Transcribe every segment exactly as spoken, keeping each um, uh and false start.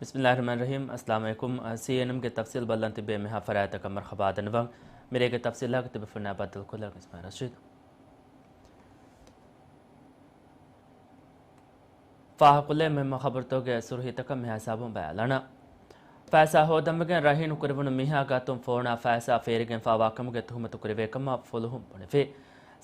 ބިސްމިއްލާހިއްރަޙްމާނިއްރަޙީމް. އައްސަލާމު ޢަލައިކުމް. ސީއެންއެމްގެ ތަފްސީލް ބައްލަން ތިބޭ މިހާ ފަރާތަކަށް މަރުޙަބާ ދަންނަވަން. މިރޭގެ ތަފްސީލްއާގެ ތިބޭފުޅުންނާ ބައްދަލުކޮށްލަން އިސްމާޢީލް ރަޝީދު. ފާހަގަކޮށްލޭ މުހިއްމު ޚަބަރުތަކުގެ ސުރުޚީތަކަށް މިހާ ހިސާބުން ބަޔާންލާނަން. ފައިސާ ހޯދަންވެގެން ރަހީނު ކުރެވުނު މީހާ ގާތުން ފޯނާ ފައިސާ ފޭރިގެންފާވާ ކަމުގެ ތުހުމަތު ކުރެވޭ ކަމަށް ފުލުހުން ބުނެފި.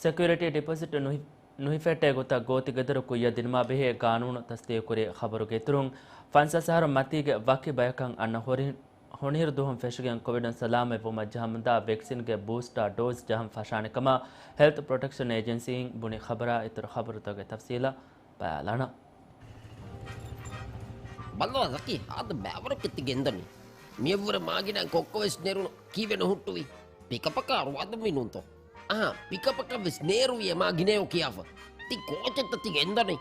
ސެކިއުރިޓީ ޑިޕޮޒިޓް ނުހި-، ނުހިފެއްޓޭ ގޮތަށް ގޯތިގެދޮރު ކުއްޔަށް ދިނުމާ ބެހޭ ގާނޫނު ތަސްދީގުކުރި ޚަބަރުގެ އިތުރުން، ފަންސާސް އަހަރު މަތީގެ ވަކި ބަޔަކަށް އަންނަ ހޮރި-، ހޮނިހިރު ދުވަހުން ފެށިގެން ކޮވިޑުން ސަލާމަތްވުމަށް ޖަހަމުންދާ ވެކްސިންގެ ބޫސްޓާ ޑޯޒް ޖަހަން ފަށާނެ ކަމަށް ހެލްތު ޕްރޮޓެކްޝަން އޭޖެންސީއިން ބުނި ޚަބަރާ އިތުރު ޚަބަރުތަކުގެ ތަފްސީލަށް ބަޔާންލާނަން. ބައްލަވާ ޒަކީ، ހާދަ ބައިވަރަކަށް ތި ގެންދަނީ. މިޔަށްވުރެ މާގިނައިން ކޮއްކޮވެސް ނެރުނު ކީއްވެ ނުހުއްޓުވީ؟ ޕިކަޕަކާ ރުވާދަންވީ ނޫންތޯ؟ އަހާ، ޕިކަޕަކަށްވެސް ނޭރުވި އެ މާގިނައެއް ކިޔާފަ. ތި ކޯޗެއްތަ ތި ގެންދަނީ؟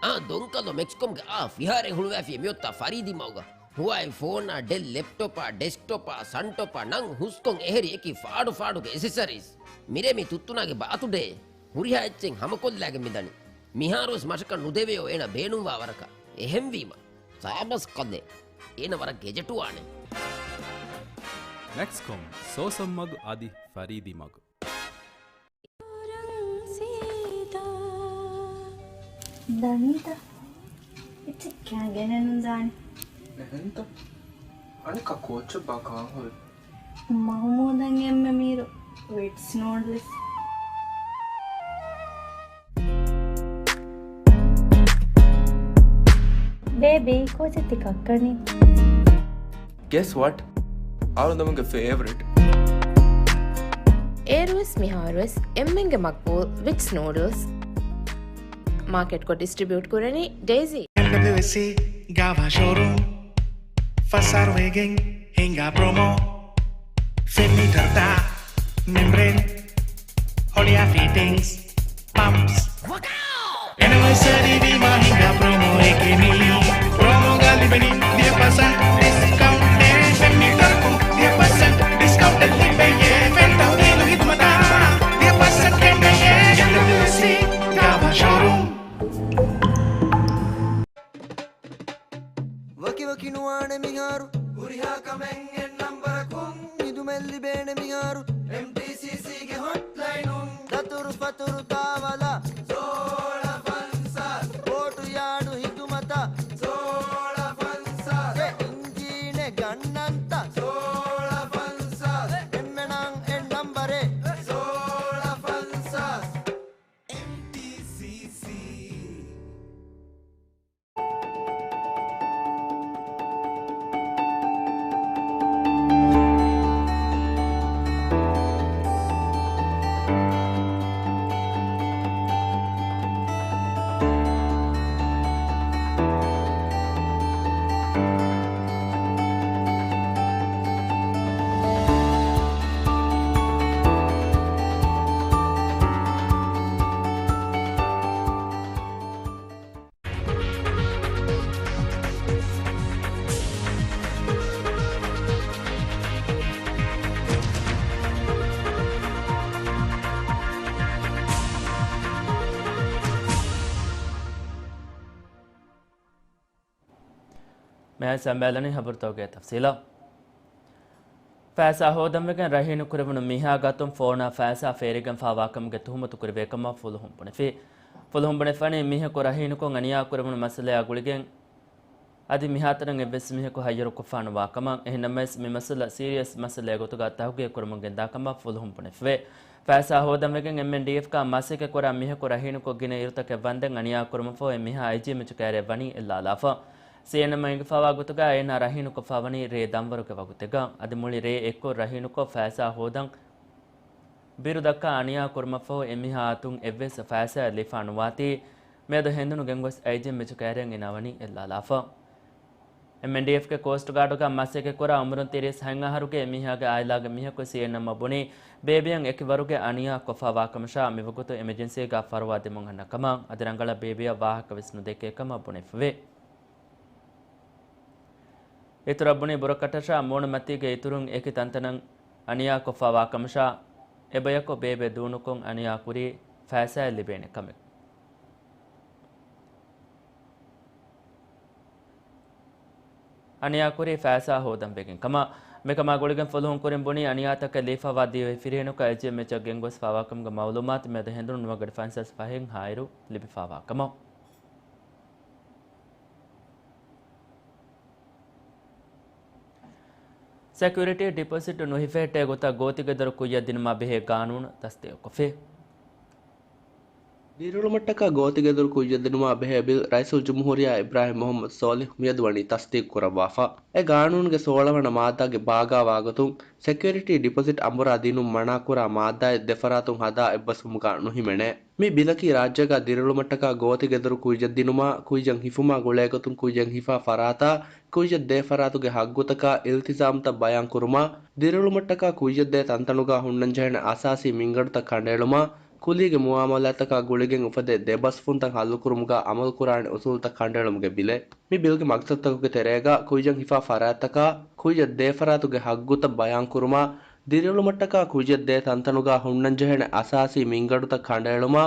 އާ، ދޮންކަލޯ މެކްސްކޮމްގެ އާ ފިހާރައެއް ހުޅުވައިފި މިއޮތާ ފަރީދީ މަގުގަ. ހުވާއި ފޯނާ، ޑެލް ލެޕްޓޮޕާ، ޑެސްކްޓޮޕާ، ސަންޓޮޕާ، ނަން ހުސްކޮން އެހެރި އެކި ފާޑު ފާޑުގެ އެސެސަރީސް. މިރޭ މި ތުއްތުނާގެ ބާތުޑޭ. ހުރިހާ އެއްޗެއް ހަމަކޮށްލާގެން މިދަނީ. މިހާރުވެސް މަށަކަށް ނުދެވެޔޯ އޭނަ ބޭނުންވާ ވަރަކަށް. އެހެންވީމަ، ސާބަސް ކަލޭ. އޭނަ ވަރަށް ގެޖެޓުވާނެ. މެކްސްކޮމް، ސޯސަން މަގު އަދި ފަރީދީ މަގު. ދަނީތަ؟ އެއްޗެއް ކާގެނެއް ނުދާނެ. އެހެންތަ؟ އަނެއްކާ ކޯއްޗެއްބާ ކާން ހުރީ؟ މަހުމޫދަށް އެންމެ މީރު ވިޓްސް ނޫޑްލްސް. ބޭބީ، ކޯޗެއް ތި ކައްކަނީ؟ Guess what? އަޅުގަނޑުގެ ފޭވަރިޓް. އޭރުވެސް މިހާރުވެސް އެންމެންގެ މަގްބޫލް ވިޓްސް ނޫޑްލްސް. މާކެޓްކޮށް ޑިސްޓްރިބިއުޓް ކުރަނީ ޑޭޒީ. އެމްޑަބްލިއުއެސްސީ ގާވާ ޝޯރޫމް. ފަސް އަހަރު ވެގެން ހިނގާ ޕްރޮމޯ. ފެން މީޓަރުތައް، މެމްބްރޭން، ހޮޅިއާ ފިޓިންގްސް، ޕަމްޕްސް. އެނިވަރސަރީ ވީމާ ހިނގާ ޕްރޮމޯއެކޭ މީ. ޕްރޮމޯގަ ލިބެނީ ވިހި ޕަސެންޓް ޑިސްކައުންޓެއް. ފެން މީޓަރަކުން ވިހި ޕަސެންޓް ޑިސްކައުންޓެއް ލިބެޔޭ. ފެން ތަހުލީލު ހިދުމަތާ ވިހި ޕަސެންޓް ކެނޑެޔޭ. އެމްޑަބްލިއުއެސްސީ ގާވާ ޝޯރޫމް. ވަކިވަކި ނުވާނެ މިހާރު. ހުރިހާ ކަމެއް އެއް ނަންބަރަކުން. ހިދުމަތް ލިބޭނެ މިހާރު. އެމްޓީސީސީގެ ހޮޓްލައިނުން. ދަތުރު ފަތުރު ތާވަލާ. ސޯޅަ ފަންސާސް. ބޯޓު ޔާޑު ހިދުމަތަށް. ސޯޅަ ފަންސާސް. އެ އިންޖީނެއް ގަންނަންތަ. ސޯޅަ ފަންސާސް. އެންމެނަށް އެއް ނަންބަރެއް. ސޯޅަ ފަންސާސް. އެމްޓީސީސީ. މިހާރު ސަމާލަނީ ހަބަރުތަކުގެ ތަފްސީލަށް. ފައިސާ ހޯދަންވެގެން ރަހީނު ކުރެވުނު މީހާ ގާތުން ފޯނާ ފައިސާ ފޭރިގެންފާވާކަމުގެ ތުހުމަތު ކުރެވޭ ކަމަށް ފުލުހުން ބުނެފި. ފުލުހުން ބުނެފަނީ މީހަކު ރަހީނުކޮށް އަނިޔާ ކުރެވުނު މައްސަލަޔާ ގުޅިގެން އަދި މިހާތަނަށް އެއްވެސް މީހަކު ހައްޔަރުކޮށްފާނުވާ ކަމަށް. އެހެންނަމަވެސް، މި މައްސަލަ ސީރިއަސް މައްސަލައެއް ގޮތުގަ ތަހުގީގު ކުރަމުން ގެންދާ ކަމަށް ފުލުހުން ބުނެފެވޭ. ފައިސާ ހޯދަންވެގެން އެންމެން ޑީއެފްގަ މަސައްކަތްކުރާ މީހަކު ރަހީނުކޮށް ގިނަ އިރުތަކެއް ވަންދެން އަނިޔާ ކުރުމަށްފަހު އެ މީހާ އައިޖީއެމްއެޗު ކައިރިއަށް ވަނީ އެއްލާލާފަ. ސީއެންއެމް އެނގިފާވާ ގޮތުގަ އޭނާ ރަހީނުކޮށްފާވަނީ ރޭ ދަންވަރުގެ ވަގުތެއްގަ. އަދި މުޅި ރޭ އެއްކޮށް ރަހީނުކޮށް ފައިސާ ހޯދަން ބިރު ދައްކާ އަނިޔާ ކުރުމަށްފަހު އެމީހާ އަތުން އެއްވެސް ފައިސާއެއް ލިފާ ނުވާތީ، މިއަދު ހެނދުނު ގެންގޮސް އައިޖީއެމްއެޗު ކައިރިއަށް އޭނާ ވަނީ އެއްލާލާފަ. އެމްއެންޑީއެފްގެ ކޯސްޓް ގާޑުގަ މަސައްކަތްކުރާ އުމުރުން ތިރީސް ހަތް އަހަރުގެ އެމީހާގެ އާއިލާގެ މީހަކު ސީއެންއެމްއަށް ބުނީ، ބޭބެއަށް އެކި ވަރުގެ އަނިޔާ ކޮށްފާވާކަމަށާ، މިވަގުތު އެމަޖެންސީގަ ފަރުވާ ދެމުން އަންނަ ކަމަށް. އަދި ރަނގަޅަށް ބޭބެއަށް ވާހަކަވެސް ނުދެއްކޭ ކަމަށް ބުނެފެވޭ. އިތުރަށް ބުނީ ބުރަކަށަށާ މޫނު މަތީގެ އިތުރުން އެކި ތަންތަނަށް އަނިޔާ ކޮށްފާވާކަމަށާ، އެބަޔަކު ބޭބެ ދޫނުކޮށް އަނިޔާ ކުރީ ފައިސާއެއް ލިބޭނެ ކަމެއް. އަނިޔާކުރީ ފައިސާ ހޯދަން ވެގެން ކަމަށް. މިކަމާ ގުޅިގެން ފުލުހުން ކުރިން ބުނީ އަނިޔާތަކެއް ލީފައިވާ ދިވެހި ފިރިހެނަކު އެއްޗެއް މެޗަށް ގެންގޮސްފައިވާކަމުގެ މައުލޫމާތު މިއަދު ހެނދުނު ނުވަގަޑި ފަންސާސް ފަހެއް ހާއިރު ލިބިފައިވާ ކަމަށް. ސެކިއުރިޓީ ޑިޕޮޒިޓު ނުހިފެހެއްޓޭ ގޮތަށް ގޯތިގެދޮރު ކުއްޔަށް ދިނުމާ ބެހޭ ގާނޫނު ތަސްދީގުކޮށްފި. ދިރިއުޅުމަށްޓަކާ ގޯތިގެދޮރު ކުއްޔަށް ދިނުމާ ބެހޭ ބިލް ރައީސުލްޖުމްހޫރިއްޔާ އިބްރާހިމް މުޙައްމަދު ސޯލިހް މިއަދު ވަނީ ތަސްދީގު ކުރައްވާފަ. އެ ގާނޫނުގެ ސޯޅަ ވަނަ މާއްދާގެ ބާގާވާގޮތުން، ސެކިއުރިޓީ ޑިޕޮޒިޓް އަނބުރާ ދިނުން މަނާކުރާ މާއްދާއެއް ދެފަރާތުން ހަދާ އެއްބަސްވުމުގަ ނުހިމެނޭ. މި ބިލަކީ ރާއްޖޭގަ ދިރިއުޅުމަށްޓަކާ ގޯތިގެދޮރު ކުއްޔަށް ދިނުމާ، ކުއްޔަށް ހިފުމާ ގުޅޭގޮތުން ކުއްޔަށް ހިފާ ފަރާތާ، ކުއްޔަށް ދޭ ފަރާތުގެ ހައްގުތަކާ އިލްތިޒާމްތައް ބަޔާންކުރުމާ، ދިރިއުޅުމަށްޓަކާ ކުއްޔަށް ދޭ ތަންތަނުގަ ހުންނަންޖެހޭނެ އަސާސީ މިންގަނޑުތައް ކަނޑައެޅުމާ، ކުލީގެ މުއާމަލާތަކާ ގުޅިގެން އުފެދޭ ދެބަސްފުންތައް ހައްލުކުރުމުގަ އަމަލުކުރާނެ އުސޫލުތައް ކަނޑައެޅުމުގެ ބިލެއް. މި ބިލްގެ މަގްސަދުތަކުގެ ތެރޭގަ ކުއްޔަށް ހިފާ ފަރާތްތަކާ، ކުއްޔަށް ދޭ ފަރާތުގެ ހައްގުތައް ބަޔާންކުރުމާ، ދިރިއުޅުމަށްޓަކާ ކުއްޔަށް ދޭ ތަންތަނުގަ ހުންނަންޖެހޭނެ އަސާސީ މިންގަނޑުތައް ކަނޑައެޅުމާ،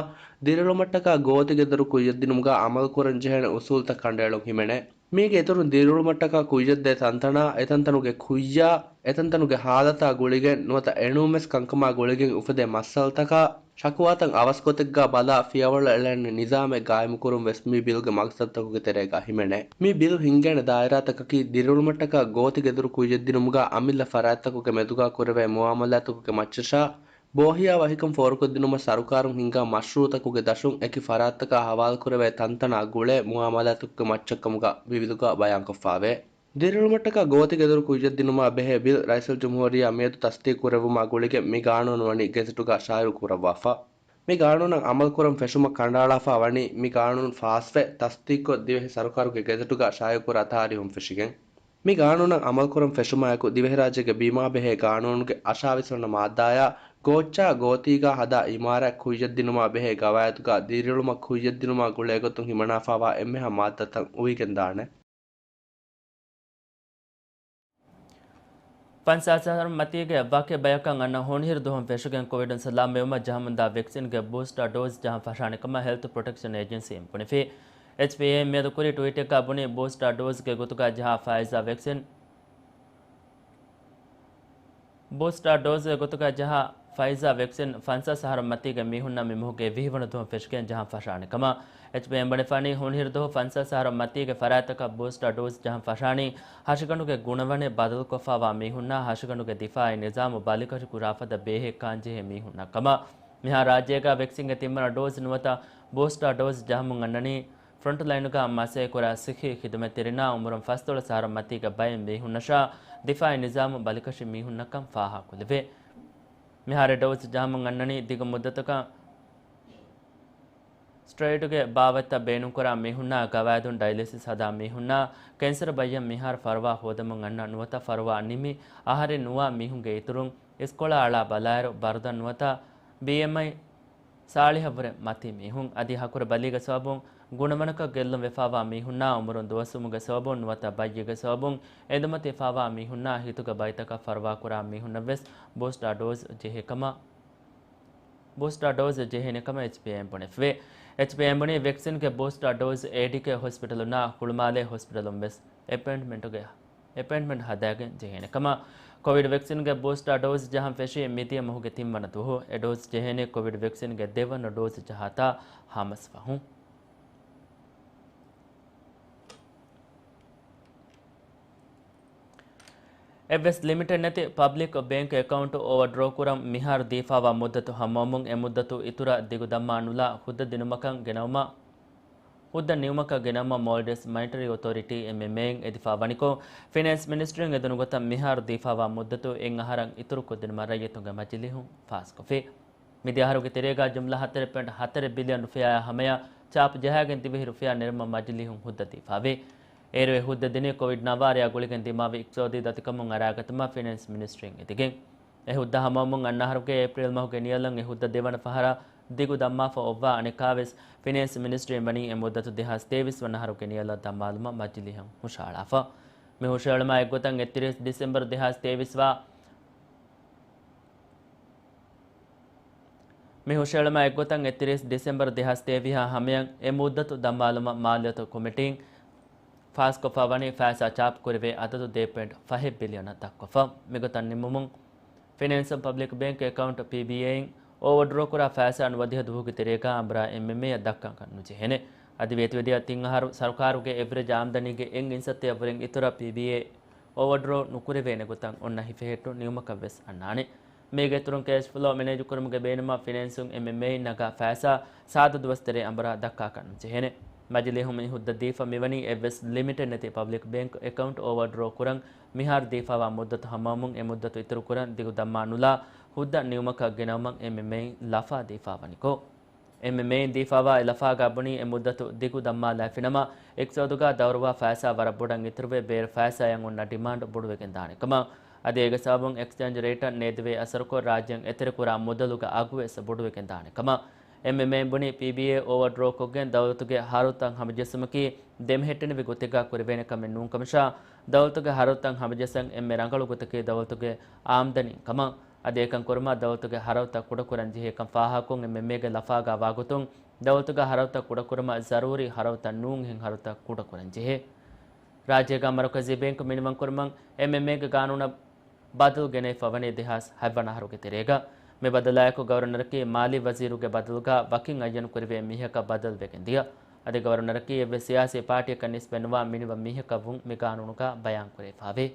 ދިރިއުޅުމަށްޓަކާ ގޯތިގެދޮރު ކުއްޔަށްދިނުމުގަ އަމަލުކުރަންޖެހޭނެ އުސޫލުތައް ކަނޑައެޅުން ހިމެނޭ. މީގެ އިތުރުން ދިރިއުޅުމަށްޓަކާ ކުއްޔަށްދޭ ތަންތަނާ، އެތަންތަނުގެ ކުއްޔާ، އެތަންތަނުގެ ހާލަތާ ގުޅިގެން ނުވަތަ އެނޫންވެސް ކަންކަމާ ގުޅިގެން އުފެދޭ މައްސަލަތަކާ، ޝަކުވާތައް އަވަސްގޮތެއްގާ ބަލާ ފިޔަވަޅު އެޅޭނެ ނިޒާމެއް ގާއިމުކުރުން ވެސް މި ބިލްގެ މަގްސަދުތަކުގެ ތެރޭގާ ހިމެނޭ. މި ބިލް ހިންގޭނެ ދާއިރާތަކަކީ ދިރިއުޅުމަށްޓަކާ ގޯތިގެދޮރު ކުއްޔަށްދިނުމުގާ އަމިއްލަ ފަރާތްތަކުގެ މެދުގާ ކުރެވޭ މުއާމަލާތުގެ މައްޗަށާ، ބޯހިޔާވަހިކަން ފޯރުކޮށްދިނުމަށް ސަރުކާރުން ހިންގާ މަޝްރޫއުތަކުގެ ދަށުން އެކި ފަރާތްތަކާ ހަވާލުކުރެވޭ ތަންތަނާ ގުޅޭ މުއާމަލާތުގެ މައްޗަށްކަމުގަ މި ބިލުގަ ބަޔާންކޮށްފާވޭ. ދިރިއުޅުމަށްޓަކާ ގޯތިގެދޮރު ކުއްޔަށްދިނުމާ ބެހޭ ބިލް ރައީސުލްޖުމްހޫރިއްޔާ މިއަދު ތަސްދީގުކުރެއްވުމާ ގުޅިގެން މި ގާނޫނު ވަނީ ގެޒެޓުގަ ޝާއިޢު ކުރައްވާފަ. މި ގާނޫނަށް އަމަލުކުރަން ފެށުމަށް ކަނޑައަޅާފަ ވަނީ މި ގާނޫނު ފާސްވެ ތަސްދީގުކޮށް ދިވެހި ސަރުކާރުގެ ގެޒެޓުގަ ޝާއިޢުކުރާ ތާރީހުން ފެށިގެން. މި ގާނޫނަށް އަމަލުކުރަން ފެށުމާއެކު، ދިވެހިރާއްޖޭގެ ބީމާ ބެހޭ ގާނޫނުގެ އަށާވީސް ވަނަ މާއްދާޔާ، ގޯއްޗާ ގޯތީގާ ހަދާ އިމާރާތް ކުއްޔަށްދިނުމާ ބެހޭ ގަވާއިދުގާ ދިރިއުޅުމަށް ކުއްޔަށްދިނުމާ ގުޅޭގޮތުން ހިމަނާފާވާ އެންމެހާ މާއްދާތައް އުވިގެންދާނެ. ފަންސާސް އަހަރު މަތީގެ ވަކި ބަޔަކަށް އަންނަ ހޮނިހިރު ދުވަހުން ފެށިގެން ކޮވިޑުން ސަލާމަތްވުމަށް ޖަހަމުންދާ ވެކްސިންގެ ބޫސްޓާ ޑޯޒް ޖަހަން ފަށާނެ ކަމަށް ހެލްތު ޕްރޮޓެކްޝަން އޭޖެންސީން ބުނެފި. އެޗްޕީއޭއިން މިއަދު ކުރި ޓްވީޓެއްގަ ބުނީ، ބޫސްޓާ ޑޯޒްގެ ގޮތުގަ ޖަހާ ފައިޒާ ވެކްސިން، ބޫސްޓާ ޑޯޒްގެ ގޮތުގަ ޖަހާ ފައިޒާ ވެކްސިން ފަންސާސް އަހަރު މަތީގެ މީހުންނަށް މި މަހުގެ ވިހި ވަނަ ދުވަހުން ފެށިގެން ޖަހަން ފަށާނެ ކަމަށް އެޗްޕީއޭއިން ބުނެފާނީ. ހޮނިހިރު ދުވަހު ފަންސާސް އަހަރު މަތީގެ ފަރާތްތަކަށް ބޫސްޓާ ޑޯޒް ޖަހަން ފަށާނީ، ހަށިގަނޑުގެ ގުނަވަނެއް ބަދަލުކޮށްފާވާ މީހުންނާ، ހަށިގަނޑުގެ ދިފާއީ ނިޒާމު ބަލިކަށި ކުރާފަދަ ބޭހެއް ކާންޖެހޭ މީހުންނަށް ކަމަށް. މިހާ ރާއްޖޭގަ ވެކްސިންގެ ތިންވަނަ ޑޯޒް ނުވަތަ ބޫސްޓާ ޑޯޒް ޖަހަމުން އަންނަނީ، ފްރޮންޓްލައިނުގަ މަސައްކަތްކުރާ ސިއްހީ ޚިދުމަތްތެރިންނާ އުމުރުން ފަސްދޮޅަސް އަހަރު މަތީގެ ބައެއް މީހުންނަށާ، ދިފާއީ ނިޒާމު ބަލިކަށި މީހުންނަށްކަން ފާހަގަކުރެވޭ. މިހާރު ޑޯޒް ޖަހަމުން އަންނަނީ ދިގު މުއްދަތަކަށް ސްޓެރޮއިޑުގެ ބާވަތްތައް ބޭނުންކުރާ މީހުންނާ، ގަވާއިދުން ޑަޔަލިސިސް ހަދާ މީހުންނާ، ކެންސަރު ބައްޔަށް މިހާރު ފަރުވާ ހޯދަމުން އަންނަ ނުވަތަ ފަރުވާ ނިމި އަހަރެއް ނުވާ މީހުންގެ އިތުރުން، އިސްކޮޅާ އަޅާ ބަލާއިރު، ބަރުދަން ނުވަތަ ބީއެމްއައި ސާޅީހަށްވުރެ މަތީ މީހުން، އަދި ހަކުރު ބަލީގެ ސަބަބުން ގުނަވަނަކަށް ގެއްލުން ވެފާވާ މީހުންނާ، އުމުރުން ދުވަސްވުމުގެ ސަބަބުން ނުވަތަ ބައްޔެއްގެ ސަބަބުން އެނދުމަތިވެފާވާ މީހުންނާ، ހިތުގެ ބައިތަކަށް ފަރުވާކުރާ މީހުންނަށްވެސް ބޫސްޓާ ޑޯޒް ޖެހޭ ކަމަށް، ބޫސްޓާ ޑޯޒް ޖެހޭނެ ކަމަށް އެޗްޕީއޭއިން ބުނެފިވޭ. އެޗްޕީއޭއިން ބުނީ ވެކްސިންގެ ބޫސްޓާ ޑޯޒް އޭޑީކޭ ހޮސްޕިޓަލުންނާ ހުޅުމާލޭ ހޮސްޕިޓަލުން ވެސް އެޕޮއިންޓްމަންޓުގެ އެޕޮއިންޓްމަންޓް ހަދާގެން ޖެހޭނެ ކަމަށް. ކޮވިޑް ވެކްސިންގެ ބޫސްޓާ ޑޯޒް ޖަހަން ފެށީ މިދިޔަ މަހުގެ ތިންވަނަ ދުވަހު. އެ ޑޯޒް ޖެހޭނީ ކޮވިޑް ވެކްސިންގެ ދެވަނަ ޑޯޒް ޖަހާތާ ހަމަސް ފަހުން. އެއްވެސް ލިމިޓެއް ނެތި ޕަބްލިކް ބޭންކް އެކައުންޓް އޯވަރ ޑްރޯ ކުރަން މިހާރު ދީފާވާ މުއްދަތު ހަމަވަމުން އެ މުއްދަތު އިތުރަށް ދިގު ދަންމާ ނުލާ ހުއްދަ ދިނުމަކަށް ގެނައުމަށް ހުއްދަ ނިމުމަކަށް ގެނައުމަށް މޯލްޑިވްސް މަނިޓަރީ އޮތޯރިޓީ، އެމްއެމްއޭ، އެދިފާ ވަނިކޮށް، ފިނޭންސް މިނިސްޓްރީން އެދުނު ގޮތަށް މިހާރު ދީފާވާ މުއްދަތު އެއް އަހަރަށް އިތުރު ކޮށްދިނުމަށް ރައްޔިތުންގެ މަޖިލީހުން ފާސްކޮށްފި. މިދިޔަ އަހަރުގެ ތެރޭގަ ޖުމްލަ ހަތަރެއް ޕޮއިންޓް ހަތަރެއް ބިލިއަން ރުފިޔާއާ ހަމަޔަށް ޗާޕް ޖަހާގެން ދިވެހި ރުފިޔާ ނެރުމަށް މަޖިލީހުން ހުއްދަ ދީފާވި. އޭރު އެ ހުއްދަ ދިނީ ކޮވިޑް ނައްވާރަޔާ ގުޅިގެން ދިމާވި އިޤްތިޞާދީ ދަތިކަމުން އަރާގަތުމަށް ފިނޭންސް މިނިސްޓްރީން އެދިގެން. އެ ހުއްދަ ހަމަވަމުން އަންނަ އަހަރުގެ އޭޕްރީލް މަހުގެ ނިޔަލަށް އެ ހުއްދަ ދެވަނަ ފަހަރަށް ދިގު ދަންމާފަ އޮއްވާ އަނެއްކާވެސް ފިނޭންސް މިނިސްޓްރީން ވަނީ އެ މުއްދަތު ދެހާސް ތޭވީސް ވަނަ އަހަރުގެ ނިޔަލަށް ދަންމާލުމަށް މަޖިލީހަށް ހުށަހަޅާފަ. މި ހުށަހެޅުމާ އެއްގޮތަށް އެއްތިރީސް ޑިސެމްބަރު ދެހާސް ތޭވީސް ވާ، މި ހުށަހެޅުމާ އެއްގޮތަށް އެއްތިރީސް ޑިސެމްބަރު ދެހާސް ތޭވީސް ހަމަޔަށް އެ މުއްދަތު ދަންމާލުމަށް މާލިޔަތު ކޮމިޓީން ފާސްކޮށްފަ ވަނީ ފައިސާ ޗާޕުކުރެވޭ އަދަދު ދޭ ޕޮއިންޓް ފަހެއް ބިލިއަނަށް ދަށްކޮށްފަ. މިގޮތަށް ނިންމުމުން، ފިނޭންސުން ޕަބްލިކް ބޭންކް އެކައުންޓް، ޕީބީއޭއިން އޯވަރޑްރޯ ކުރާ ފައިސާ ނުވަދިހަ ދުވަހުގެ ތެރޭގަ އަނބުރާ އެމްއެމްއޭއަށް ދައްކާކަށް ނުޖެހޭނެ. އަދި ވޭތުވެދިޔަ ތިން އަހަރު ސަރުކާރުގެ އެވްރެޖް އާމްދަނީގެ އެއް އިންސައްތައަށްވުރެން އިތުރަށް ޕީބީއޭ އޯވަރޑްރޯ ނުކުރެވޭނެ ގޮތަށް އޮންނަ ހިފެހެއްޓުން ނިމުމަކަށް ވެސް އަންނާނެ. މީގެ އިތުރުން ކޭޝް ފްލޯ މެނޭޖުކުރުމުގެ ބޭނުމަށް ފިނޭންސުން އެމްއެމްއޭއިން ނަގާ ފައިސާ ސާދަ ދުވަސް ތެރޭ އަނބުރާ ދައްކާކަށް ނުޖެހޭނެ. މަޖިލީހުން މި ހުއްދަ ދީފަ މިވަނީ އެއްވެސް ލިމިޓެއް ނެތި ޕަބްލިކް ބޭންކް އެކައުންޓް އޯވަރޑްރޯ ކުރަން މިހާރު ދީފާވާ މުއްދަތު ހަމަވަމުން އެ މުއްދަތު އިތުރުކުރަން ދިގު ދައްމާ ނުލާ ހުއްދަ ނިމުމަކަށް ގެނައުމަށް އެމްއެމްއޭއިން ލަފާ ދީފާވަނިކޮށް، އެމްއެމްއޭއިން ދީފާވާ އެ ލަފާގާ ބުނީ އެ މުއްދަތު ދިގު ދައްމާލައިފިނަމަ، އިޤްތިޞާދުގަ ދައުރުވާ ފައިސާ ވަރަށް ބޮޑަށް އިތުރުވެ، ބޭރު ފައިސާއަށް އޮންނަ ޑިމާންޑް ބޮޑުވެގެން ދާނެ ކަމަށް. އަދި އޭގެ ސަބަބުން އެކްސްޗޭންޖް ރޭޓަށް ނޭދެވޭ އަސަރުކޮށް، ރާއްޖެއިން އެތެރެކުރާ މުދަލުގެ އަގުވެސް ބޮޑުވެގެން ދާނެ ކަމަށް. އެމްއެމްއޭއިން ބުނީ، ޕީބީއޭ އޯވަރޑްރޯ ކޮށްގެން ދައުލަތުގެ ހަރަދުތައް ހަމަޖެއްސުމަކީ ދެމެހެއްޓެނިވި ގޮތެއްގަ ކުރެވޭނެ ކަމެއް ނޫން ކަމަށާ، ދައުލަތުގެ ހަރަދުތައް ހަމަޖެއްސަން އެންމެ ރަނގަޅު ގޮތަކީ ދައުލަތުގެ އާމްދަނީ ކަމަށް. އަދި އެކަން ކުރުމަށް ދައުލަތުގެ ހަރަދުތައް ކުޑަކުރަން ޖެހޭކަން ފާހަގަކޮށް، އެމްއެމްއޭގެ ލަފާގާ ވާގޮތުން ދައުލަތުގެ ހަރަދުތައް ކުޑަކުރުމަށް ޒަރޫރީ ހަރަދުތައް ނޫން އެހެން ހަރަދުތައް ކުޑަކުރަން ޖެހޭ. ރާއްޖޭގަ މަރުކަޒީ ބޭންކު މިނިވަންކުރުމަށް އެމްއެމްއޭގެ ގާނޫނަށް ބަދަލު ގެނައިފަ ވަނީ ދެހާސް ހަތްވަނަ އަހަރުގެ ތެރޭގަ. މި ބަދަލާއެކު ގަވަރުނަރަކީ މާލީ ވަޒީރުގެ ބަދަލުގަ ވަކިން އައްޔަނުކުރެވޭ މީހަކަށް ބަދަލުވެގެން ދިޔަ. އަދި ގަވަރުނަރަކީ އެއްވެސް ސިޔާސީ ޕާޓީއަކަށް ނިސްބަތް ނުވާ މިނިވަން މީހަކަށްވުން މި ގާނޫނުގަ ބަޔާންކުރެވިފައވޭ.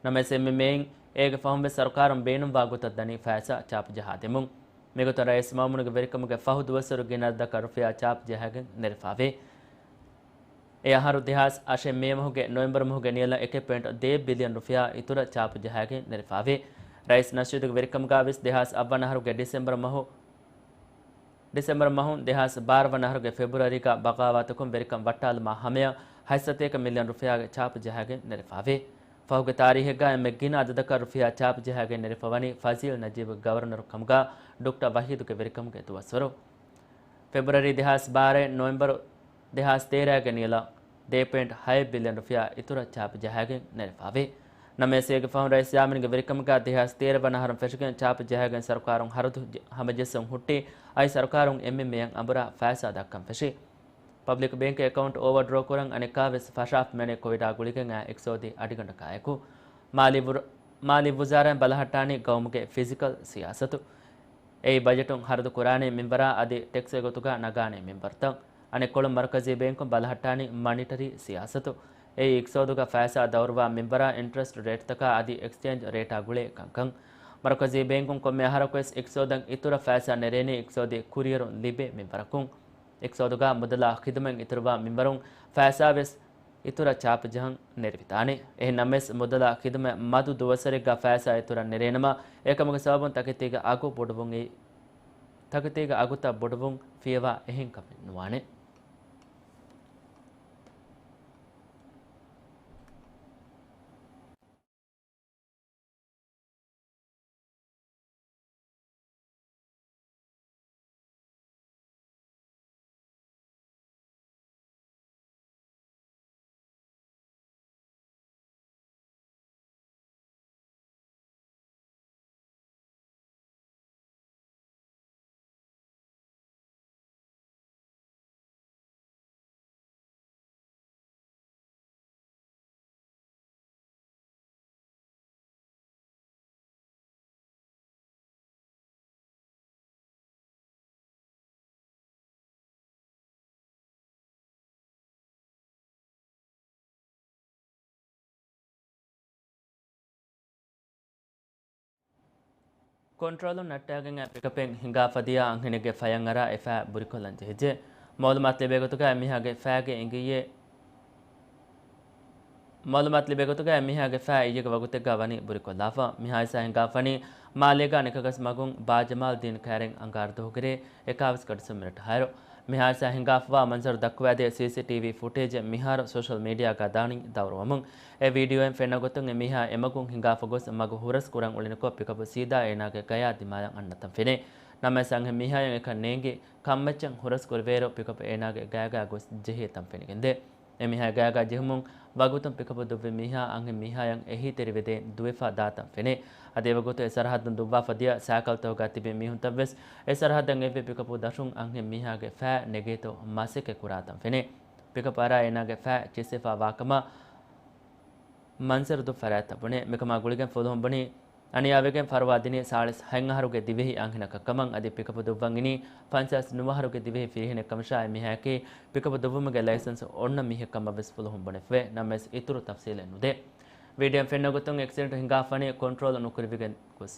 ނަމަވެސް އެމްއެމްއޭއިން އޭގެ ފަހުން ވެސް ސަރުކާރުން ބޭނުންވާ ގޮތަށް ދަނީ ފައިސާ ޗާޕު ޖަހާދެމުން. މިގޮތަށް ރައީސް މައުމޫނުގެ ވެރިކަމުގެ ފަހު ދުވަސްވަރު ގިނަ އަދަދަކަށް ރުފިޔާ ޗާޕު ޖަހައިގެން ނެރެފަވޭ. އެ އަހަރު ދެހާސް އަށެއް މޭ މަހުގެ ނޮވެމްބަރު މަހުގެ ނިޔަލަށް އެކެއް ޕޮއިންޓް ދޭއް ބިލިއަން ރުފިޔާ އިތުރަށް ޗާޕު ޖަހައިގެން ނެރެފަވޭ. ރައީސް ނަޝީދުގެ ވެރިކަމުގަ ވެސް ދެހާސް އަށްވަނަ އަހަރުގެ ޑިސެމްބަރު މަހު، ޑިސެމްބަރު މަހުން ދެހާސް ބާރަ ވަނަ އަހަރުގެ ފެބްރުއަރީގަ ބަޣާވާތަކުން ވެރިކަން ވައްޓާލުމާ ހަމަޔަށް ހަތްސަތޭކަ މިލިއަން ރުފިޔާގެ ޗާޕު ޖަހައިގެން ނެރެފަވޭ. ފަހުގެ ތާރީހެއްގަ އެންމެ ގިނަ އަދަދަކަށް ރުފިޔާ ޗާޕު ޖަހައިގެން ނެރެފަވަނީ ފަޒީލް ނަޖީބުގެ ގަވަރުނަރު ކަމުގަ ޑޮކްޓަރ ވަހީދުގެ ވެރިކަމުގެ ދުވަސްވަރު. ފެބްރުއަރީ ދެހާސް ބާރައިން ނޮވެމްބަރު ދެހާސް ތޭރައިގެ ނިޔަލަށް ދޭ ޕޮއިންޓް ހައެއް ބިލިއަން ރުފިޔާ އިތުރަށް ޗާޕު ޖަހައިގެން ނެރެފަވޭ. ނަމަވެސް އޭގެ ފަހުން ރައީސް ޔާމީންގެ ވެރިކަމުގަ ދެހާސް ތޭރަ ވަނަ އަހަރުން ފެށިގެން ޗާޕު ޖަހައިގެން ސަރުކާރުން ހަރަދު ޖެ-، ހަމަޖެއްސުން ހުއްޓި، އައި ސަރުކާރުން އެމްއެމްއޭއަށް އަނބުރާ ފައިސާ ދައްކަން ފެށި. ޕަބްލިކް ބޭންކް އެކައުންޓް އޯވަރޑްރޯ ކުރަން އަނެއްކާވެސް ފަށާފަ މެނޭ ކޮވިޑާ ގުޅިގެން އާ އިޤްތިޞާދީ އަޑިގަނޑަކާއެކު. މާލީ ވުރ-، މާލީ ވުޒާރާއިން ބަލަހައްޓާނީ ގައުމުގެ ފިޒިކަލް ސިޔާސަތު. އެއީ ބަޖެޓުން ހަރަދު ކުރާނެ މިންވަރާ އަދި ޓެކްސްގެ ގޮތުގަ ނަގާނެ މިންވަރުތައް. އަނެއްކޮޅުން މަރުކަޒީ ބޭންކުން ބަލަހައްޓާނީ މަނިޓަރީ ސިޔާސަތު. އެއީ އިޤްތިޞާދުގަ ފައިސާ ދައުރުވާ މިންވަރާ އިންޓްރެސްޓް ރޭޓްތަކާ އަދި އެކްސްޗޭންޖް ރޭޓާ ގުޅޭ ކަންކަން. މަރުކަޒީ ބޭންކުން ކޮންމެ އަހަރަކުވެސް އިޤްތިޞާދަށް އިތުރަށް ފައިސާ ނެރޭނީ އިޤްތިޞާދީ ކުރިއެރުން ލިބޭ މިންވަރަކުން. އިޤްތިޞާދުގަ މުދަލާ ޚިދުމަތް އިތުރުވާ މިންވަރުން ފައިސާވެސް އިތުރަށް ޗާޕު ޖަހަން ނެރެވިދާނެ. އެހެން ނަމަވެސް، މުދަލާ ޚިދުމަތް މަދު ދުވަސްވަރެއްގަ ފައިސާ އިތުރަށް ނެރޭނަމަ، އެކަމުގެ ސަބަބުން ތަކެތީގެ އަގު ބޮޑުވުން އެއީ، ތަކެތީގެ އަގުތައް ބޮޑުވުން ފިޔަވާ އެހެން ކަމެއް ނުވާނެ. ކޮންޓްރޯލުން ނައްޓާގެން އައި ޕިކަޕެއް ހިނގާފަ ދިޔަ އަންހެނެއްގެ ފަޔަށް އަރާ އެ ފައި ބުރިކޮށްލަން ޖެހިއްޖެ. މައުލޫމާތު ލިބޭ ގޮތުގަ އެމީހާގެ ފައިގެ އިނގިއްޔެ، މައުލޫމާތު ލިބޭ ގޮތުގަ އެމީހާގެ ފައި އިއްޔެގެ ވަގުތެއްގަ ވަނީ ބުރިކޮށްލާފަ. މި ހާދިސާ ހިނގާފަނީ މާލޭގަ ނިކަގަސް މަގުން ބާޖަމާލްދީން ކައިރިން އަނގާރަ ދުވަހުގެ ރޭ އެކާވީސް ގަޑިސުން މިނެޓު ހައިރު. މި ހާދިސާ ހިނގާފަވާ މަންޒަރު ދައްކަވައިދޭ ސީސީޓީވީ ފުޓޭޖެއް މިހާރު ސޯޝަލް މީޑިއާގަ ދާނީ ދައުރުވަމުން. އެ ވީޑިއޯއިން ފެންނަ ގޮތުން އެ މީހާ އެމަގުން ހިނގާފަ ގޮސް މަގު ހުރަސް ކުރަން އުޅެނިކޮށް ޕިކަޕު ސީދާ އޭނާގެ ގަޔާ ދިމާލަށް އަންނަތަން ފެނޭ. ނަމަވެސް އަންހެން މީހާޔަށް އެކަން ނޭނގި ކަންމައްޗަށް ހުރަސް ކުރެވޭއިރު ޕިކަޕު އޭނާގެ ގަޔަގަ ގޮސް ޖެހޭ ތަން ފެނިގެންދޭ. އެ މީހާ ގަޔަގަ ޖެހުމުން ވަގުތުން ޕިކަޕު ދުއްވި މީހާ އަންހެން މީހާޔަށް އެހީތެރިވެދޭން ދުވެފަ ދާތަން ފެނޭ. އަދި އެވަގުތު އެ ސަރަހައްދުން ދުއްވާފަ ދިޔަ ސައިކަލްތަކުގަ ތިބި މީހުންތައް ވެސް އެ ސަރަހައްދަށް އެއްވި ޕިކަޕު ދަށުން އަންހެން މީހާގެ ފައި ނެގޭތޯ މަސައްކަތް ކުރާތަން ފެނޭ. ޕިކަޕް އަރާ އޭނާގެ ފައި ޗިއްސިފާ ވާކަމަށް މަންޒަރު ދުށް ފަރާތްތައް ބުނޭ. މިކަމާ ގުޅިގެން ފުލުހުން ބުނީ، އަނިޔާވެގެން ފަރުވާ ދިނީ ސާޅީސް ހަތް އަހަރުގެ ދިވެހި އަންހެނަކަށް ކަމަށް. އަދި ޕިކަޕު ދުއްވަން އިނީ ފަންސާސް ނުވަ އަހަރުގެ ދިވެހި ފިރިހެނެއް ކަމަށާއި، މިހާއަކީ ޕިކަޕު ދުއްވުމުގެ ލައިސަންސް އޮންނަ މީހެއް ކަމަށް ވެސް ފުލުހުން ބުނެފަވޭ. ނަމަވެސް އިތުރު ތަފްސީލެއް ނުދޭ. ވީޑިއޯއިން ފެންނަ ގޮތުން އެކްސިޑެންޓް ހިނގާފަނީ ކޮންޓްރޯލް ނުކުރެވިގެން ގޮސް.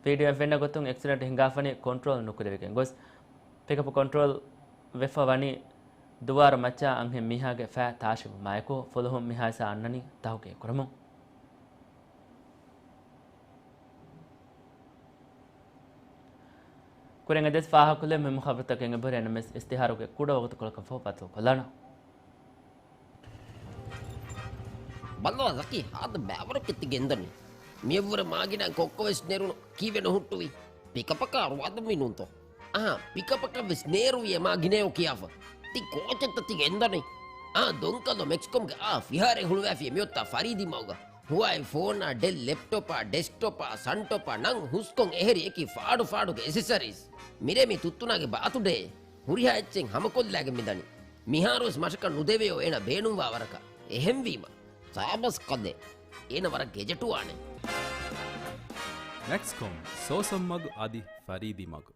ވީޑިއޯއިން ފެންނަ ގޮތުން އެކްސިޑެންޓް ހިނގާފަނީ ކޮންޓްރޯލް ނުކުރެވިގެން ގޮސް، ޕިކަޕް ކޮންޓްރޯލް ވެފަ ވަނީ ދުވާރު މައްޗަށް އަންހެން މީހާގެ ފައި ތާށިވުމާއެކު، ފުލުހުން މިހާ ހިސާ އަންނަނީ ތަހުގީގު ކުރަމުން. ކުރިން އެދެސް ފާހަގަކޮށްލެވޭ މުހިއްމު ޚަބަރުތަކެއް އެބަހުރޭ. ނަމަވެސް އިޝްތިހާރުގެ ކުޑަ ވަގުތުކޮޅަކަށްފަހު ބައްދަލުކޮށްލާނަން. ބައްލަވާ ޒަކީ، ހާދަ ބައިވަރަކަށް ތި ގެންދަނީ. މިއަށްވުރެ މާގިނަ ކޮއްކޮވެސް ނެރުނު ކީއްވެ ނުހުއްޓުވީ؟ ޕިކަޕަކާ ރުވާދަންވީ ނޫންތޯ؟ އަހާ، ޕިކަޕަކަށްވެސް ނޭރުވި އެ މާ ގިނައޯ ކިޔާފަ. ތި ކޯޗެއްތަ ތި ގެންދަނީ؟ އާ، ދޮންކަލޯ މެކްސްކޮމްގެ އާ ފިހާރައެއް ހުޅުވާފިޔޭ މިއޮތްތާ ފަރީދީމަގަ. ހުވާއި ފޯނާ، ޑެލް ލެޕްޓޮޕާ، ޑެސްކްޓޮޕާ، ސަންޓޮޕާ ނަން ހުސްކޮން އެހެރި އެކި ފާޑު ފާޑުގެ އެސެސަރީސް. މިރޭ މި ތުއްތުނާގެ ބާތުޑޭ. ހުރިހާ އެއްޗެއް ހަމަކޮށްލާގެން މިދަނީ. މިހާރުވެސް މަށަކަށް ނުދެވެޔޯ އޭނަ ބޭނުންވާ ވަރަކަށް. އެހެންވީމަ، ސާބަސް ކަލޭ. އޭނަ ވަރަށް ގެޖެޓުވާނެ. މެކްސްކޮމް، ސޯސަން މަގު އަދި ފަރީދީ މަގު.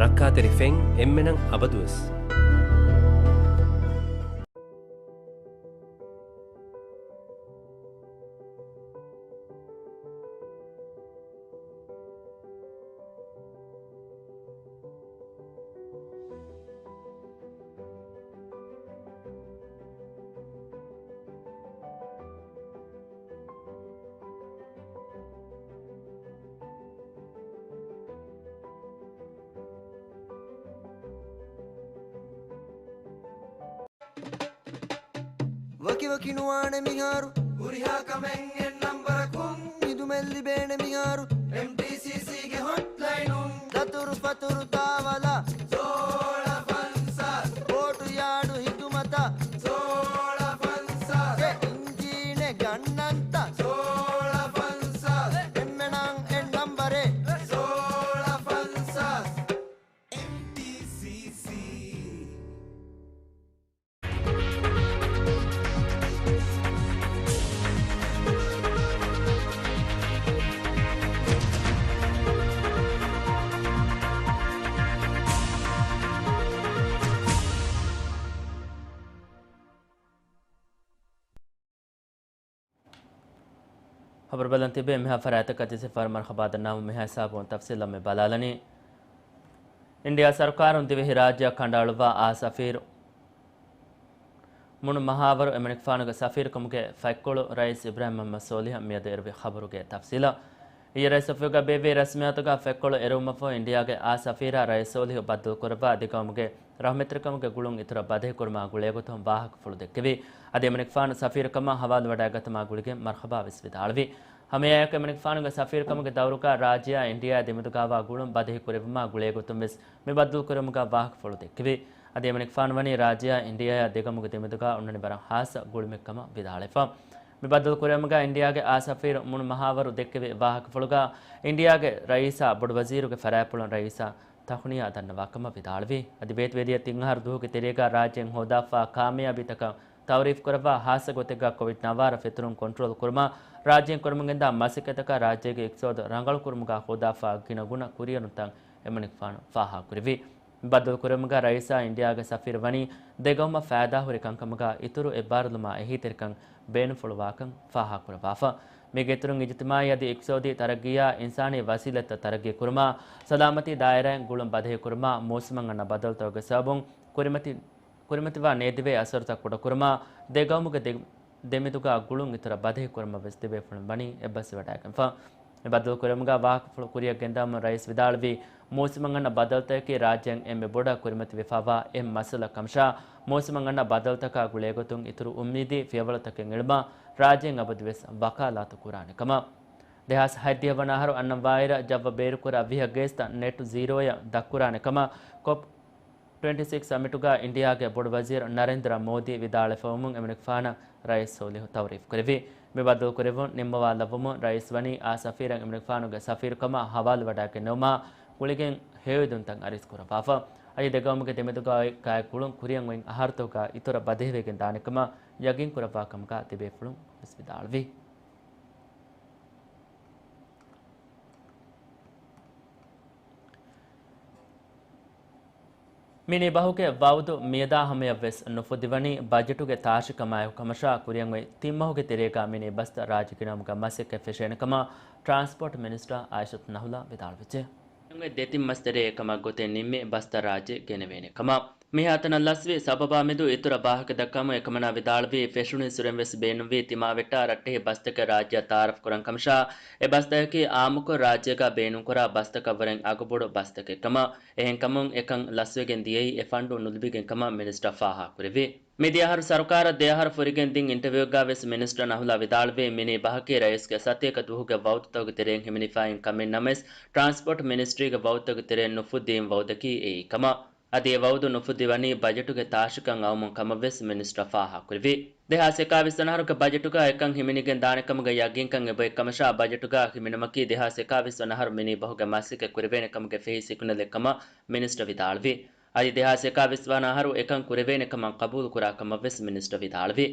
ރައްކާތެރި ފެން އެންމެނަށް އަބަދުވެސް. ވަކިވަކި ނުވާނެ މިހާރު. ހުރިހާ ކަމެއް އެއް ނަންބަރަކުން. ހިދުމަތް ލިބޭނެ މިހާރު. އެމްޓީސީސީގެ ހޮޓްލައިނުން. ދަތުރު ފަތުރު ދާވަލާ. ސޯޅަ ފަންސާސް. ބޯޓު ޔާޑު ހިދުމަތަށް. ސޯޅަ ފަންސާސް. އެ އިންޖީނެއް ގަންނަންތަ؟ ސޯޅަ ފަންސާސް. އެންމެނަށް އެއް ނަންބަރެއް. ސޯޅަ ފަންސާސް. އެމްޓީސީސީ. ޚަބަރު ބަލަން ތިބޭ މިހާ ފަރާތަކަށް ދިސެފާރު މަރުޙަބާ ދަންނަވަމުން މިހާ ހިސާބުން ތަފްސީލަށް މި ބަލާލަނީ. އިންޑިއާ ސަރުކާރުން ދިވެހި ރާއްޖެއަށް ކަނޑައަޅުއްވާ އާ ސަފީރު މުނު މަހާވަރު އެމަނިކުފާނުގެ ސަފީރުކަމުގެ ފަތްކޮޅު ރައީސް އިބްރާހިމް މުޙައްމަދު ސޯލިހަށް މިއަދު އެރުވި ޚަބަރުގެ ތަފްސީލަށް. އިއްޔެ ރައީސް އޮފީހުގަ ބޭއްވި ރަސްމިއްޔާތުގަ ފަތްކޮޅު އެރުވުމަށްފަހު އިންޑިއާގެ އާ ސަފީރާ ރައީސް ސޯލިހު ބައްދަލުކުރައްވާ ދެގައުމުގެ ރަޙްމަތްތެރިކަމުގެ ގުޅުން އިތުރަށް ބަދަހިކުރުމާ ގުޅޭގޮތުން ވާހަކަފުޅު ދެއްކެވި. އަދި އެމަނިކުފާނު ސަފީރުކަމާ ހަވާލުވަޑައިގަތުމާ ގުޅިގެން މަރްޙަބާވެސް ވިދާޅުވި. ހަމައެއާއެކު އެމަނިކުފާނުގެ ސަފީރުކަމުގެ ދައުރުގަ ރާއްޖެއާ އިންޑިއާއާ ދެމެދުގައިވާ ގުޅުން ބަދަހިކުރެއްވުމާ ގުޅޭގޮތުން ވެސް މި ބައްދަލުކުރުމުގަ ވާހަކަފުޅު ދެއްކެވި. އަދި އެމަނިކުފާނު ވަނީ ރާއްޖެއާ އިންޑިއާއާ ދެގަމުގެ ދެމެދުގަ އޮންނަނި ވަރަށް ހާއްސަ ގުޅުމެއްކަމަށް ވިދާޅެފަ. މި ބައްދަލުކުރުމުގަ އިންޑިއާގެ އާ ސަފީރު މުނު މަހާވަރު ދެއްކެވި ވާހަކަފުޅުގަ އިންޑިއާގެ ރައީސާ ބޮޑުވަޒީރުގެ ފަރާތްޕުޅުން ރައީސަށް ތަހުނިޔާ ދަންނަވާކަމަށް ވިދާޅުވި. އަދި ވޭތުވެދިޔަ ތިން އަހަރު ދުވަހުގެ ތެރޭގަ ރާއްޖޭން ހޯދާފާ ކާމިޔާބީތަކަށް ތައުރީފް ކުރައްވާ، ހާއްސަ ގޮތެއްގަ ކޮވިޑް ނައުވާރަ ފެތުރުން ކޮންޓްރޯލް ކުރުމަށް ރާއްޖޭން ކުރަމުންގެންދާ މަސައްކަތަކަށް ރާއްޖޭގެ އިޤްތިޞާދު ރަނގަޅު ކުރުމުގަ ހޯދާފާ ގިނަގުނަ ކުރިއެރުންތައް އެމަނިކުފާނު ފާހަގަކުރެއްވި. މި ބައްދަލުކުރުމުގަ ރައީސާ އިންޑިއާގެ ސަފީރު ވަނީ ދެގައުމަށް ފައިދާހުރި ކަންކަމުގަ އިތުރު އެއްބާރުލުމާ އެހީތެރިކަން ބޭނުންފުޅުވާކަން ފާހަގަކުރައްވާފަ. މީގެ އިތުރުން އިޖުތިމާއީ އަދި އިޤްތިޞާދީ ތަރައްގީއާ އިންސާނީ ވަސީލަތްތައް ތަރައްގީ ކުރުމާ، ސަލާމަތީ ދާއިރާއިން ގުޅުން ބަދަހި ކުރުމާ، މޫސުމަށް އަންނަ ބަދަލުތަކުގެ ސަބަބުން ކުރިމަތި، ކުރިމަތިވާ ނޭދިވޭ އަސަރުތައް ކުޑަކުރުމާ، ދެ ގައުމުގެ ދެ، ދެމެދުގަ ގުޅުން އިތުރަށް ބަދަހި ކުރުމަށް ވެސް ތިބޭފުޅުން ވަނީ އެއްބަސްވެވަޑައިގެންފަ. މި ބައްދަލުކުރުމުގަ ވާހަކަފުޅު ކުރިއަށް ގެންދާމުން ރައީސް ވިދާޅުވީ، މޫސުމަށް އަންނަ ބައްދަލުތަކަކީ ރާއްޖޭން އެންމެ ބޮޑަށް ކުރިމަތިވެފައިވާ އެއް މައްސަލަ ކަމަށާ، މޫސުމަށް އަންނަ ބައްދަލުތަކާ ގުޅޭގޮތުން އިތުރު އުއްމީދީ ފިޔަވަޅުތަކެއް އެޅުމަށް ރާއްޖޭން އަބަދުވެސް ވަކާލާތު ކުރާނެ ކަމަށް. ދެހާސް ހަތްދިހަ ވަނަ އަހަރު އަންނަ ވާއިރަށް ޖައްވަ ބޭރުކުރާ ވިހަ ގޭސްތައް ނެޓް ޒީރޯއަށް ދަށްކުރާނެ ކަމަށް ކޮޕް ޓްވެންޓީ ސިކްސް ސަމިޓުގަ އިންޑިއާގެ ބޮޑު ވަޒީރު ނަރެންދްރަ މޯދީ ވިދާޅުވެފައިވުމުން އެމަނިކުފާނަށް ރައީސް ސޯލިހު ތައުރީފް ކުރެއްވި. މި ބައްދަލުކުރެއްވުން ނިންމަވާލައްވަމުން ރައީސް ވަނީ އާ ސަފީރަށް އެމަނިކުފާނުގެ ސަފީރުކަމާ ހަވާލުވަޑައިގެންނެވުމާ ގުޅިގެން ހެޔޮއެދުންތައް އަރިސް ކުރައްވާފަ. އަދި ދެގައުމުގެ ދެމެދުގައި ގުޅުން ކުރިއަށް އޮތް އަހަރުތަކުގަ އިތުރަށް ބަދިހެވިގެން ދާނެ ކަމަށް ޔަގީން ކުރައްވާ ކަމުގަ ތިބޭފުޅުން ވެސް ވިދާޅުވި. މިނީ ބަހުގެ ވައުދު މިއަދާ ހަމަޔަށްވެސް ނުފުދިވަނީ ބަޖެޓުގެ ތާށިކަމާއެކު ކަމަށާ، ކުރިއަށް އޮތް ތިން މަހުގެ ތެރޭގަ މިނީ ބަސްތައް ރާއްޖެ ގިނައުމުގެ މަސައްކަތް ފެށޭނެ ކަމަށް ޓްރާންސްޕޯޓް މިނިސްޓަރ އާއިޝަތު ނަހުލާ ވިދާޅުވެއްޖެ. އެ ދެތިން މަސް ތެރޭ އެކަމަށް ގޮތެއް ނިންމި ބަސްތައް ރާއްޖެ ގެނެވޭނެ ކަމަށް. މިހާތަނަށް ލަސްވި ސަބަބާ މެދު އިތުރަށް ވާހަކަ ދައްކަމުން އެކަމަނާ ވިދާޅުވީ، ފެށުނުއިސުރެން ވެސް ބޭނުންވީ ތިމާވެއްޓާ ރައްޓެހި ބަސްތަކެއް ރާއްޖެއަށް ތައާރަފް ކުރަން ކަމަށާ، އެ ބަސްތަކަކީ އާއްމުކޮށް ރާއްޖޭގަ ބޭނުންކުރާ ބަސްތަކަށްވުރެން އަގުބޮޑު ބަސްތަކެއް ކަމަށް. އެހެންކަމުން އެކަން ލަސްވެގެން ދިޔައީ އެ ފަންޑު ނުލިބިގެން ކަމަށް މިނިސްޓަރ ފާހަގަކުރެއްވި. މިދިޔަ އަހަރު ސަރުކާރަށް ދެ އަހަރު ފުރިގެން ދިން އިންޓަވިއުއެއްގަ ވެސް މިނިސްޓަރ ނަހުލާ ވިދާޅުވީ، މިނީ ބަހަކީ ރައީސްގެ ސަތޭކަ ދުވަހުގެ ވައުދުތަކުގެ ތެރެއިން ހިމެނިފައި އިން ކަމެއް ނަމަވެސް، ޓްރާންސްޕޯޓް މިނިސްޓްރީގެ ވައުދުތަކުގެ ތެރެއިން ނުފުއްދިވި ވައުދަކީ އެއީ ކަމަށް. އަދި އެ ވައުދު ނުފުއްދިވަނީ ބަޖެޓުގެ ތާށިކަން އައުމުން ކަމަށްވެސް މިނިސްޓަރ ފާހަގަކުރެއްވި. ދެހާސް އެކާވީސް ވަނަ އަހަރުގެ ބަޖެޓުގަ އެކަން ހިމެނިގެން ދާނެ ކަމުގެ ޔަގީންކަން އެބައޮތް ކަމަށާ، ބަޖެޓުގަ ހިމެނުމަކީ ދެހާސް އެކާވީސް ވަނަ އަހަރު މިނީ ބަހުގެ މަސައްކަތް ކުރެވޭނެ ކަމުގެ ފެހި ސިގްނަލެއް ކަމަށް މިނިސްޓަރ ވިދާޅުވި. އަދި ދެހާސް އެކާވީސް ވަނަ އަހަރު އެކަން ކުރެވޭނެ ކަމަށް ޤަބޫލު ކުރާ ކަމަށް ވެސް މިނިސްޓަރ ވިދާޅުވި.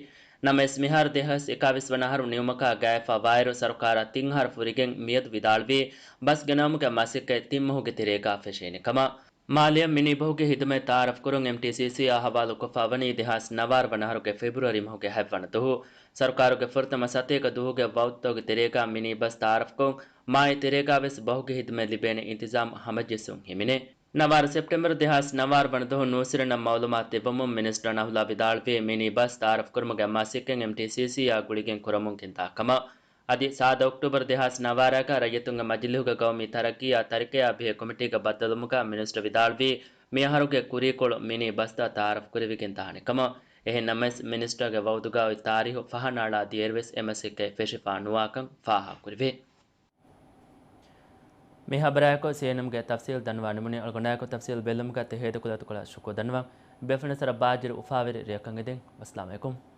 ނަމަވެސް، މިހާރު ދެހާސް އެކާވީސް ވަނަ އަހަރު ނިމުމަކާ ގާތްފަ ވާއިރު ސަރުކާރަށް ތިން އަހަރު ފުރިގެން މިއަދު ވިދާޅުވީ، ބަސް ގެނައުމުގެ މަސައްކަތް ތިން މަހުގެ ތެރޭގަ ފެށޭނެ ކަމަށް. މާލެއަށް މިނީ ބަހުގެ ހިދުމަތް ތައާރަފް ކުރުން އެމްޓީސީސީއާ ހަވާލުކޮށްފަ ވަނީ ދެހާސް ނަވާރަ ވަނަ އަހަރުގެ ފެބްރުއަރީ މަހުގެ ހަތްވަނަ ދުވަހު. ސަރުކާރުގެ ފުރަތަމަ ސަތޭކަ ދުވަހުގެ ވައުދުތަކުގެ ތެރޭގަ މިނީ ބަސް ތައާރަފްކޮށް، މާއި ތެރޭގަ ވެސް ބަހުގެ ހިދުމަތް ލިބޭނެ އިންތިޒާމް ހަމަޖެއްސުން ހިމެނޭ. ނަވާރަ ސެޕްޓެމްބަރު ދެހާސް ނަވާރަ ވަނަ ދުވަހު ނޫސްވެރިންނަށް މައުލޫމާތު ދެއްވަމުން މިނިސްޓަރ ނަހުލާ ވިދާޅުވީ، މިނީ ބަސް ތައާރަފް ކުރުމުގެ މަސައްކަތް އެމްޓީސީސީއާ ގުޅިގެން ކުރަމުން ގެންދާ ކަމަށް. އަދި ސާދަ އޮކްޓޫބަރު ދެހާސް ނަވާރައިގަ ރައްޔިތުންގެ މަޖިލީހުގެ ގައުމީ ތަރައްގީއާ ތަރިކަޔާ ބެހޭ ކޮމިޓީގެ ބައްދަލުވުމުގަ މިނިސްޓަރ ވިދާޅުވީ، މިއަހަރުގެ ކުރީކޮޅު މިނީ ބަސްތައް ތައާރަފް ކުރެވިގެން ދާނެ ކަމަށް. އެހެން ނަމަވެސް، މިނިސްޓަރގެ ވައުދުގަ އޮތް ތާރީހު ފަހަނައަޅާ ދިޔައިރުވެސް އެ މަސައްކަތް ފެށިފަ ނުވާކަން ފާހަގަކުރެވޭ. މި ހަބަރާއެކު ސީއެންއެމްގެ ތަފްސީލް ދަންނަވާ ނިމުނީ. އަޅުގަނޑާއެކު ތަފްސީލް ބެއްލުމުގަ ތެ ހޭދަކުލަތުކޮޅަށް ޝުކުރު ދަންނަވަން. ބޭފުޅުންނަށް ސަރަ ބާއްޖަވެރި އުފާވެރި ރެއަކަށް އެދެން. ވައްސަލާމް އަލައިކުމް.